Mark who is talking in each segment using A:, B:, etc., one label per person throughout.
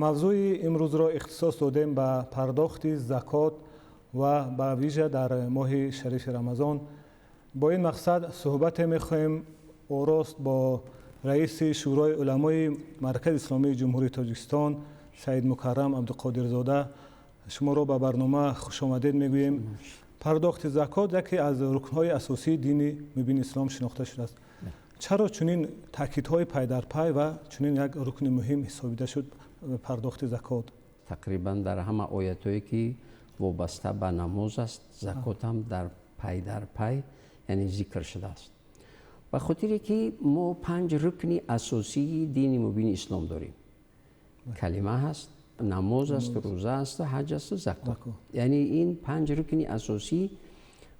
A: Мавзӯи имрӯзро ихтисос додем ба пардохти закот ва ба вижа дар моҳи шарифи Рамазон. Бо ин мақсад суҳбате мехоҳем орост бо раиси Шӯрои уламои Маркази Исломии Ҷумҳурии Тоҷикистон Саид Мукаррам Абдуқодирзода. Шуморо ба барнома хушомадед мегӯем. Пардохти закот яке аз рукнҳои асосии дини мубини ислом шинохта шудааст. Чаро чунин таъкидҳои пай дар пай ва чунин як рукни муҳим ҳисобида шуд пардохти закот?
B: Тақрибан дар ҳама оятҳое ки вобаста ба намоз аст, закот ҳам дар пай дар пай, яъне зикр шудааст. Ба хотире ки мо панҷ рукни асосии дини мубини ислом дорем. Калима ҳаст, намоз аст, рӯза аст, ҳаҷ аст, закот. Яъне ин панҷ рукни асосӣ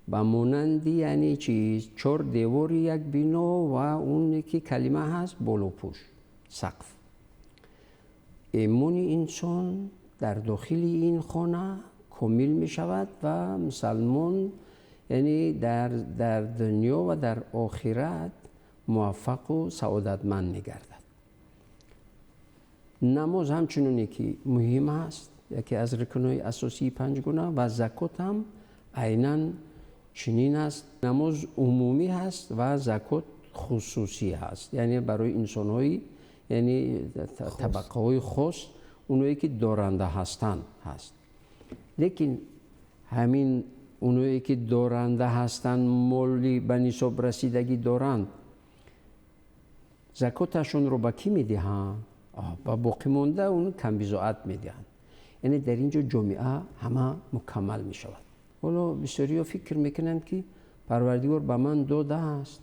B: ба монанди яъне чиз чор девори як бино ва оне ки калима ҳаст болопӯш, сақф. Имони инсон дар дохили ин хона комил мешавад ва мусалмон яъне дар дунё ва дар охират муваффақу саодатманд мегардад. Намоз ҳамчуноне ки муҳим аст, яке аз рукнҳои асосии панҷгуна, ва закот ҳам айнан чунин аст. Намоз умумӣ ҳаст ва закот хусусӣ ҳаст, яъне барои инсонҳои яъне табақаҳои хос, оное ки доранда ҳастанд ҳаст. Лекин ҳамин оное ки доранда ҳастанд, моли ба нисоб расидагӣ доранд, закоташонро ба кӣ медиҳанд? Ба боқимонда он камбизоат медиҳанд. Яъне дар ин ҷо ҷомеа ҳама мукаммал мешавад. Ҳоло бисёриҳо фикр мекунанд, ки Парвардигор ба ман додааст,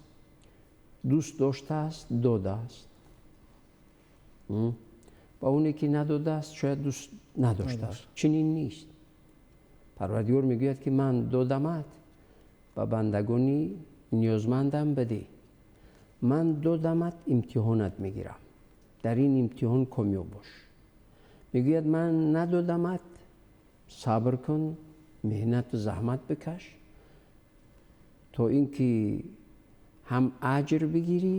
B: дӯст доштааст, додааст. Ба оне ки надодааст, шояд дӯст надоштааст. Чунин нест. Парвардигор мегӯяд, ки ман додамат, ба бандагони ниёзмандам бидеҳ. Ман додамат, имтиҳонат мегирам. Дар ин имтиҳон комёб бош. Мегӯяд, ман надодамат, сабр кун, меҳнату заҳмат бикаш, то ин ки ҳам аҷр бигирӣ,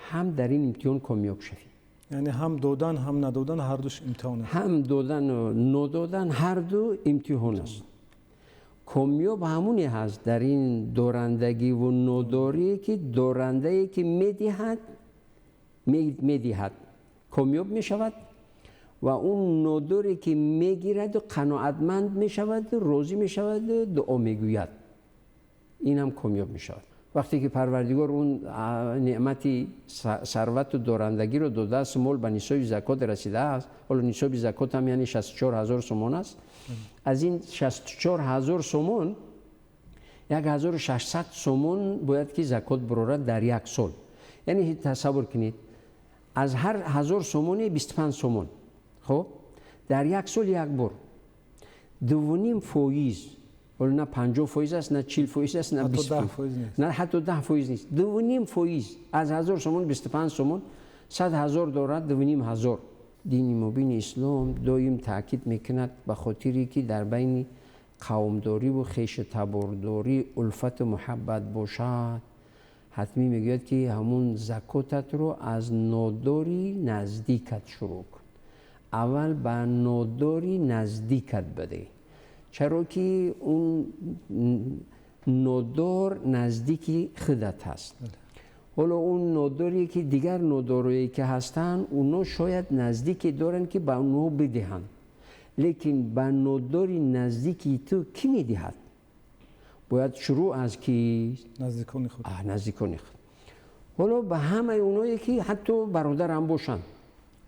B: ҳам дар ин имтиҳон комёб шавӣ.
A: Яъне ҳам додан, ҳам надодан ҳардуш имтиҳон аст.
B: Ҳам додану надодан ҳарду имтиҳон аст. Комёб ҳамоне ҳаст дар ин дорандагиву нодорие, ки дорандае ки медиҳад, медиҳад, комёб мешавад, ва он нодоре ки мегираду қаноатманд мешаваду розӣ мешаваду дуо мегӯяд, ин ҳам комёб мешавад. Вақте ки Парвардигор он неъмати сарвату дорандагиро додааст, мол ба нисоби закот расидааст. Ҳоло нисоби закот ҳам яъне 64 000 сомон аст. Аз ин 64 000 сомон 1600 сомон бояд ки закот бирорад дар як сол. Яъне тасаввур кунед, аз ҳар 1000 сомоне 25 сомон. Хуб, дар як сол як бор 2,5%. Ҳоло на 50% аст, на 40% аст, на
A: ҳатто 10% нест.
B: На ҳатто 10% нест. 2,5% аз 1000 сомон 25 сомон, 100 000 дорад, 2,5 ҳазор. Дини мубини ислом доим таъкид мекунад, ба хотире ки дар байни қавмдорӣ хешу табордорӣ улфату муҳаббат бошад, ҳатмӣ мегӯяд, ки ҳамун закотатро аз нодори наздикат шурӯъ кун. Аввал ба нодори наздикат бидеҳ, чаро ки он нодор наздики худат ҳаст. Ҳоло он нодоре ки дигар нодорое ки ҳастанд, онҳо шояд наздике доранд, ки ба онҳо бидиҳанд, лекин ба нодори наздики ту кӣ медиҳад? Бояд шурӯъ аз ки?
A: Наздикони худ.
B: Наздикони худ. Ҳоло ба ҳамаи оное ки ҳатто бародарам бошанд,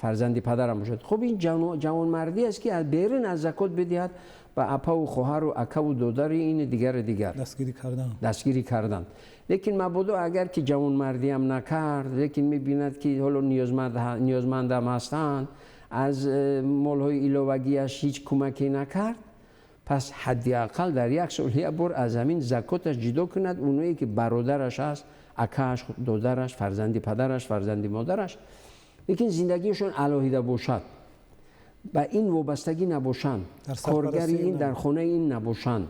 B: фарзанди падарам бошад, хуб, ин ҷавонмардӣ аст, ки берун аз закот бидиҳад ба апаву хоҳару акаву додари ин дигару дигар.
A: Дастгирӣ кардан.
B: Дастгирӣ кардан. Лекин мабодо агар ки ҷавонмардиам накард, лекин мебинад, ки ҳоло ниёзмандам ҳастанд, аз молҳои иловагиаш ҳеҷ кӯмаке накард, пас ҳадди ақал дар як сол як бор аз ҳамин закоташ ҷудо кунад оное ки бародараш аст, акааш, додараш, фарзанди падараш, фарзанди модараш, лекин зиндагиашон алоҳида бошад, ба ин вобастагӣ набошанд,
A: Дар
B: коргари
A: сарпарастии
B: ин дар хонаи ин набошанд.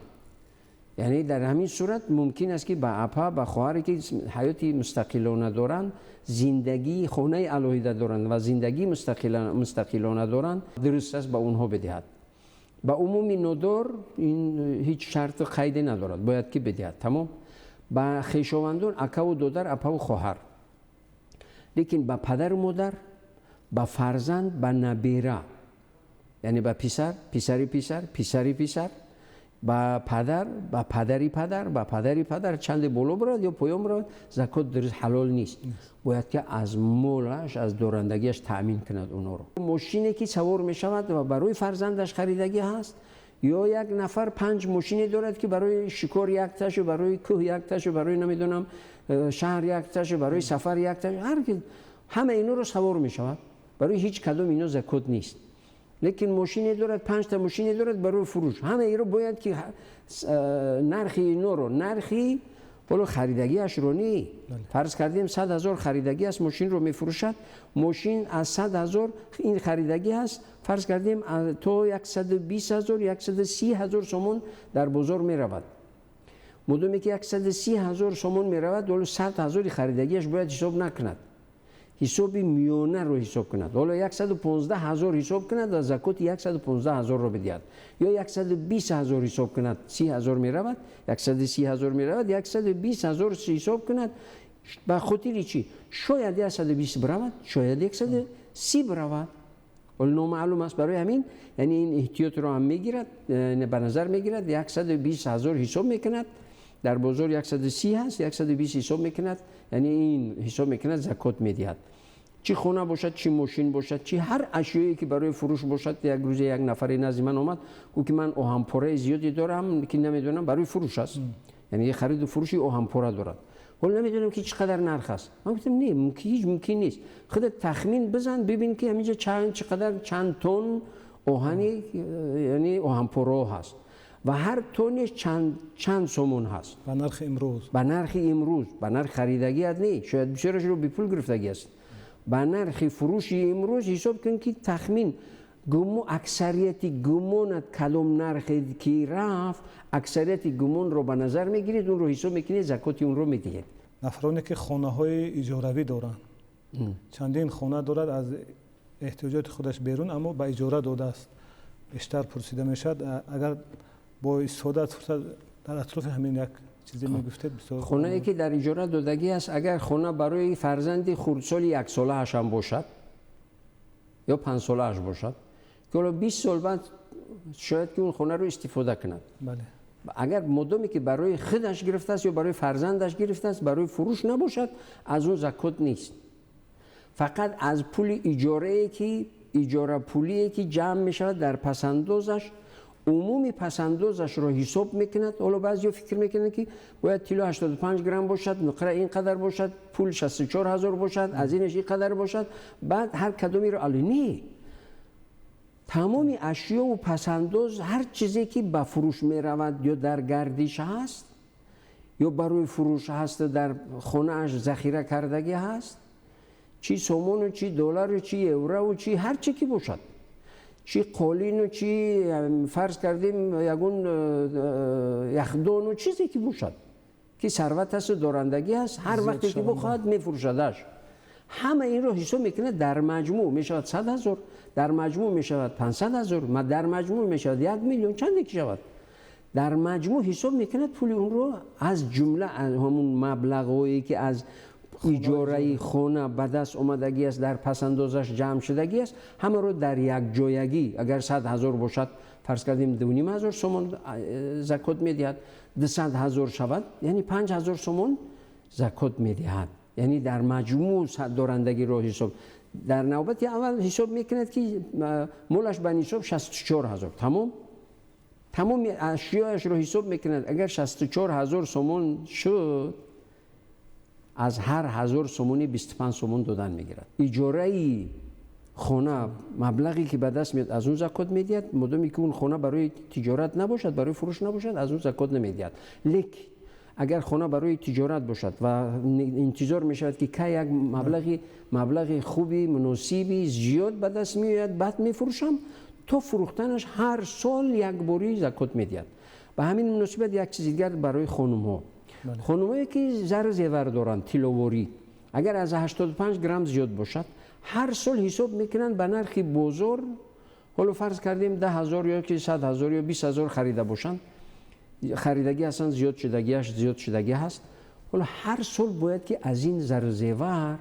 B: Яъне дар ҳамин сурат мумкин аст, ки ба апа, ба хоҳаре, ки ҳаёти мустақилона доранд, зиндагии хонаи алоҳида доранд ва зиндагии мустақилона доранд, дуруст аст ба онҳо бидиҳад. Ба умуми нодор ин ҳеҷ шарту қайде надорад, бояд ки бидиҳад. Тамом. Ба хешовандон, акаву додар, апаву хоҳар. Лекин ба падару модар, ба фарзанд, ба набера, яъне ба писар, писари писар, писари писар, ба падар, ба падари падар, ба падари падар, чанде боло бирад ё поён бирад, закот дуруст ҳалол нест. Бояд ки аз молаш, аз дорандагиаш таъмин кунад онҳоро. Мошине ки савор мешавад ва барои фарзандаш харидагӣ ҳаст, ё як нафар 5 мошине дорад, ки барои шикор якташу, барои кӯҳ якташу, барои намедонам шаҳр якташу, барои сафар якташу, ҳар ки ҳама инҳоро савор мешавад, барои ҳеҷ кадом ино закот нест. Лекин мошине дорад, 5 та мошине дорад барои фурӯш, ҳама инро бояд ки нархи инҳоро, нархи ҳоло харидагиашро не, фарз кардем 100 ҳазор харидагӣ аст, мошинро мефурӯшад, мошин аз 100 ҳазор ин харидагӣ аст, фарз кардем то 120 ҳазор, 130 ҳазор сомон дар бозор меравад. Мудоме ки 130 ҳазор сомон меравад, ҳоло 100 ҳазори харидагиаш бояд ҳисоб накунад, ҳисоби миёнаро ҳисоб кунад. Ҳоло 115 ҳазор ҳисоб кунад ва закоти 115 ҳазорро бидиҳад. Ё 120 ҳазор ҳисоб кунад, 30 ҳазор меравад, 130 ҳазор меравад, 120 ҳазор ҳисоб кунад. Ба хотири чӣ? Шояд 120 биравад, шояд 130 биравад. Ҳоло номаълум аст. Барои ҳамин, яъне ин эҳтиётро ҳам мегирад, ба назар мегирад, 120 ҳазор ҳисоб мекунад, дар бозор 130 ҳаст, 120 ҳисоб мекунад, яъне ин ҳисоб мекунад, закот медиҳад. Чӣ хона бошад, чӣ мошин бошад, чӣ ҳар ашёе ки барои фурӯш бошад. Як рӯзе як нафаре назди ман омад, гуфт ки ман оҳанпораи зиёде дорам, ки намедонам барои фурӯш аст, яъне хариду фурӯши оҳанпора дорад, ҳоло намедонам ки чӣ қадар нарх аст. Ман гуфтам не, ҳеҷ мумкин нест, худат тахмин бизан, бибин ки ҳаминҷа чӣ қадар, чанд тон оҳани, яъне оҳанпораҳо ҳаст ва ҳар тонеш чанд сомон ҳаст.
A: Ба нархи имрӯз.
B: Ба нархи имрӯз, ба нархи харидагиат не, шояд бисёрашро бепул гирифтагӣ аст. Ба нархи фурӯши имрӯз ҳисоб кун, ки тахмин аксарияти гумонат кадом нархе ки рафт, аксарияти гумонро ба назар мегиред, онро ҳисоб мекунед, закоти онро медиҳед.
A: Нафароне ки хонаҳои иҷоравӣ доранд, чандин хона дорад, аз эҳтиёҷоти худаш берун, аммо ба иҷора додааст, бештар пурсида мешавад. Агар бо истифода аз фурсат дар атрофи ҳамин як чизе мегуфтед, бисёр.
B: Хонае ки дар иҷора додагӣ аст, агар хона барои фарзанди хурдсоли яксолааш ҳам бошад ё панҷсолааш бошад, ки ҳоло 20 сол баъд шояд ки он хонаро истифода кунад, агар модоме ки барои худаш гирифтааст ё барои фарзандаш гирифтааст, барои фурӯш набошад, аз он закот нест. Фақат аз пули иҷорае ки, иҷорапулие ки ҷамъ мешавад дар пасандозаш, умуми пасандозашро ҳисоб мекунад. Ҳоло баъзеҳо фикр мекунанд, ки бояд тилло 85 грамм бошад, нуқра ин қадар бошад, пул 64 ҳазор бошад, аз инаш ин қадар бошад, баъд ҳар кадомеро али не. Тамоми ашёву пасандоз, ҳар чизе ки ба фурӯш меравад ё дар гардиш ҳаст, ё барои фурӯш ҳаст, дар хонааш захира кардагӣ ҳаст, чӣ сомону, чӣ доллару, чӣ еврову, чӣ ҳар чӣ ки бошад, чӣ қолину, чӣ фарз кардем ягон яхдону, чизе ки бошад, ки сарват асту дорандагӣ ҳаст, ҳар вақте ки бихоҳад мефурӯшадаш, ҳама инро ҳисоб мекунад, дар маҷмӯъ мешавад 100 ҳазор, дар маҷмӯъ мешавад 500 ҳазор, дар маҷмӯъ мешавад 1 миллион, чанде ки шавад, дар маҷмӯъ ҳисоб мекунад пули онро, аз ҷумла ҳамун маблағҳое ки аз иҷораи хона ба даст омадагӣ аст, дар пасандозаш ҷамъ шудагӣ аст, ҳамаро дар якҷоягӣ, агар 100 ҳазор бошад, фарз кардем 2,5 ҳазор сомон закот медиҳад, 200 ҳазор шавад, яъне 5 ҳазор сомон закот медиҳад. Яъне дар маҷмӯъ дорандагиро ҳисоб, дар навбати аввал ҳисоб мекунад, ки молаш ба нисоб 64 ҳазор, тамом, тамоми ашёяшро ҳисоб мекунад. Агар 64 ҳазор сомон шуд, аз ҳар ҳазор сомонӣ 25 сомон додан мегирад. Иҷораи хона, маблағе ки ба даст меояд, аз он закот медиҳад. Модоме ки он хона барои тиҷорат набошад, барои фурӯш набошад, аз он закот намедиҳад. Лекин агар хона барои тиҷорат бошад ва интизор мешавад, ки кай як маблағи хуби муносиби зиёд ба даст меояд, баъд мефурӯшам, то фурӯхтанаш ҳар сол якборӣ закот медиҳад. Ба ҳамин муносибат як чизи дигар барои хонумҳо. Хонумҳое ки зару зевар доранд, тилловорӣ, агар аз 85 грамм зиёд бошад, ҳар сол ҳисоб мекунанд ба нархи бозор. Ҳоло фарз кардем 10 000 ё ки 100 000 ё 20 000 харида бошанд, харидагӣ ҳастанд, зиёд шудагиаш зиёд шудагӣ ҳаст. Ҳоло ҳар сол бояд ки аз ин зару зевар,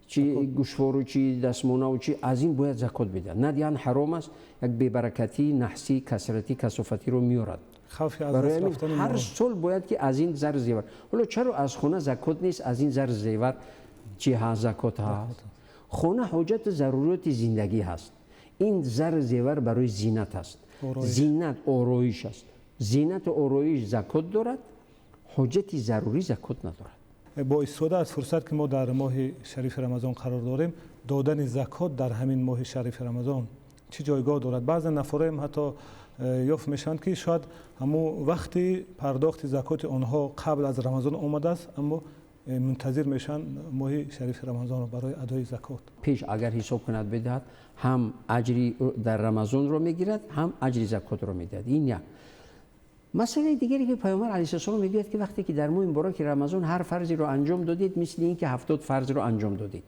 B: чи гӯшвору, чи дастмонаву, чи аз ин бояд закот бидиҳад. Надиҳанд, ҳаром аст, як бебаракатӣ, наҳсӣ, касратӣ, касофатиро меорад.
A: Хавфи аз
B: барои
A: даст
B: ҳамин
A: рафтани
B: ҳар
A: мол.
B: Сол бояд ки аз ин зару зевар. Ҳоло чаро аз хона закот нест, аз ин зару зевар чи ҳаст, закот ҳаст? Хона ҳоҷату заруриёти зиндагӣ ҳаст. Ин зару зевар барои зинат аст.
A: Ороиш.
B: Зинат, ороиш аст. Зинату ороиш закот дорад, ҳоҷати зарурӣ закот надорад.
A: Бо истифода аз фурсат, ки мо дар моҳи шарифи Рамазон қарор дорем, додани закот дар ҳамин моҳи шарифи Рамазон чӣ ҷойгоҳ дорад? Баъзе нафароем ҳатто ёфт мешаванд, ки шояд ҳамун вақти пардохти закоти онҳо қабл аз Рамазон омадааст, аммо мунтазир мешаванд моҳи шарифи Рамазонро барои адои закот.
B: Пеш агар ҳисоб кунад, бидиҳад, ҳам аҷри дар Рамазонро мегирад, ҳам аҷри закотро медиҳад. Ин як масъалаи дигаре, ки Паёмбар алайҳиссалом мегӯяд, ки вақте ки дар моҳи мубораки Рамазон ҳар фарзеро анҷом додед, мисли ин ки 70 фарзро анҷом додед.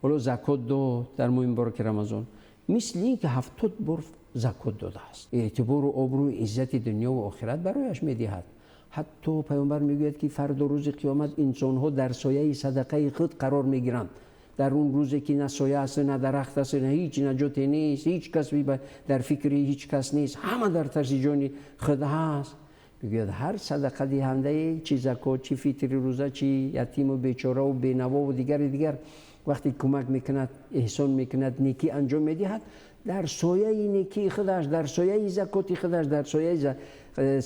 B: Ҳоло закот дод дар моҳи мубораки Рамазон, мисли ин ки 70 бор закот додааст. Эътибору обрӯи иззати дунё ва охират барояш медиҳад. Ҳатто Паёмбар мегӯяд, ки фардо, рӯзи қиёмат, инсонҳо дар сояи садақаи худ қарор мегиранд. Дар он рӯзе ки на соя аст, на дарахт аст, на ҳеҷ наҷоте нест, ҳеҷ кас дар фикри ҳеҷ кас нест, ҳама дар тарси ҷони худ ҳаст. Мегӯяд, ҳар садақадиҳандае, чи закот, чи фитри рӯза, чи ятиму бечораву бенавову дигари дигар, вақте кӯмак мекунад, эҳсон мекунад, некӣ анҷом медиҳад, дар сояи некии худаш, дар сояи закоти худаш, дар сояи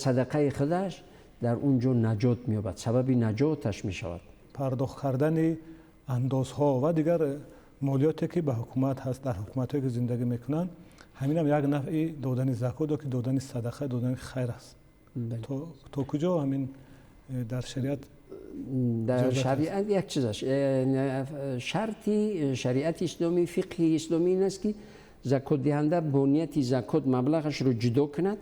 B: садақаи худаш дар он ҷо наҷот меёбад, сабаби наҷоташ мешавад.
A: Пардохт кардани андозҳо ва дигар молиёте, ки ба ҳукумат ҳаст, дар ҳукуматҳое, ки зиндагӣ мекунанд, ҳаминам як навъи додани закот ё ки додани садақа, додани хайр аст. То куҷо ҳамин дар шариат
B: дар
A: иҷозат аст?
B: Шариат як чиз аст. Шарти шариати исломӣ, фиқҳи исломӣ ин аст, ки закотдиҳанда бо нияти закот маблағашро ҷудо кунад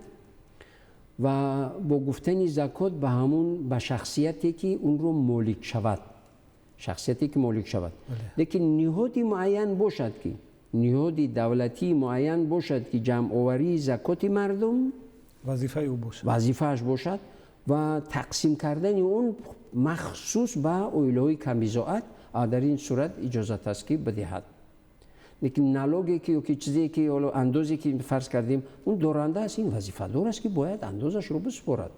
B: ва бо гуфтани закот ба ҳамун, ба шахсияте, ки унро молик шавад, шахсияте, ки молик шавад. Лекин ниҳоди муайян бошад, ки ниҳоди давлатии муайян бошад, ки ҷамъоварии закоти мардум
A: вазифаи ӯ бошад,
B: вазифааш бошад ва тақсим кардани он махсус ба оилаҳои камбизоат, дар ин сурат иҷозат аст, ки бидиҳад. Лекин налоге ки ё ки чизе ки ҳоло андозе ки фарз кардем, он доранда аст, ин вазифадор аст, ки бояд андозашро бисупорад.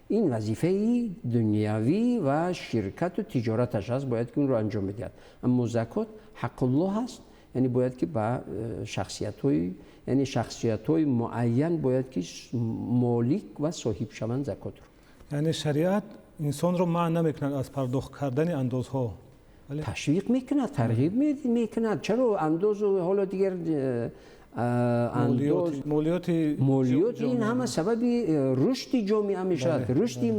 B: Ин вазифаи дунявӣ ва ширкату тиҷораташ аст, бояд ки онро анҷом медиҳад. Аммо закот ҳаққуллоҳ аст, яъне бояд ки ба шахсиятҳои, яъне шахсиятҳои муайян бояд ки молик ва соҳиб шаванд закотро.
A: Яъне шариат инсонро манъ намекунад аз пардохт кардани андозҳо? Бале?
B: Ташвиқ мекунад, тарғиб мекунад. Чаро андозу ҳоло дигар андоз,
A: молиёти
B: молиёт, ин
A: ҷомеа.
B: Ҳама сабаби рушди ҷомеа мешавад, рушди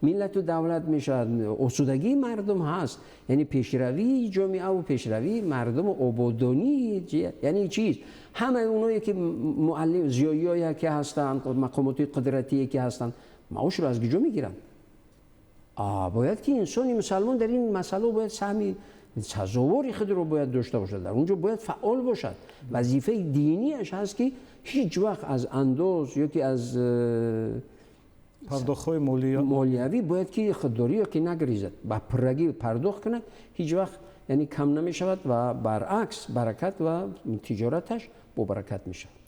B: миллату давлат мешавад, осудагии мардум ҳаст, яъне пешравии ҷомеаву пешравии мардуму ободонӣ. Яъне чиз, ҳамаи оное, ки муаллим, зиёиёе ки ҳастанд, мақомоти қудратие ки ҳастанд, маошро аз куҷо мегиранд? Бояд ки инсони мусалмон дар ин масъала бояд саҳми сазовори худро бояд дошта бошад, дар он ҷо бояд фаъол бошад. Вазифаи динияш ҳаст, ки ҳеҷ вақт аз андоз ё ки аз
A: пардохтҳои
B: молиявӣ бояд ки худдорӣ ё ки нагризад, ба пуррагӣ пардохт кунад, ҳеҷ вақт яъне кам намешавад ва баръакс баракат ва тиҷораташ бо баракат мешавад.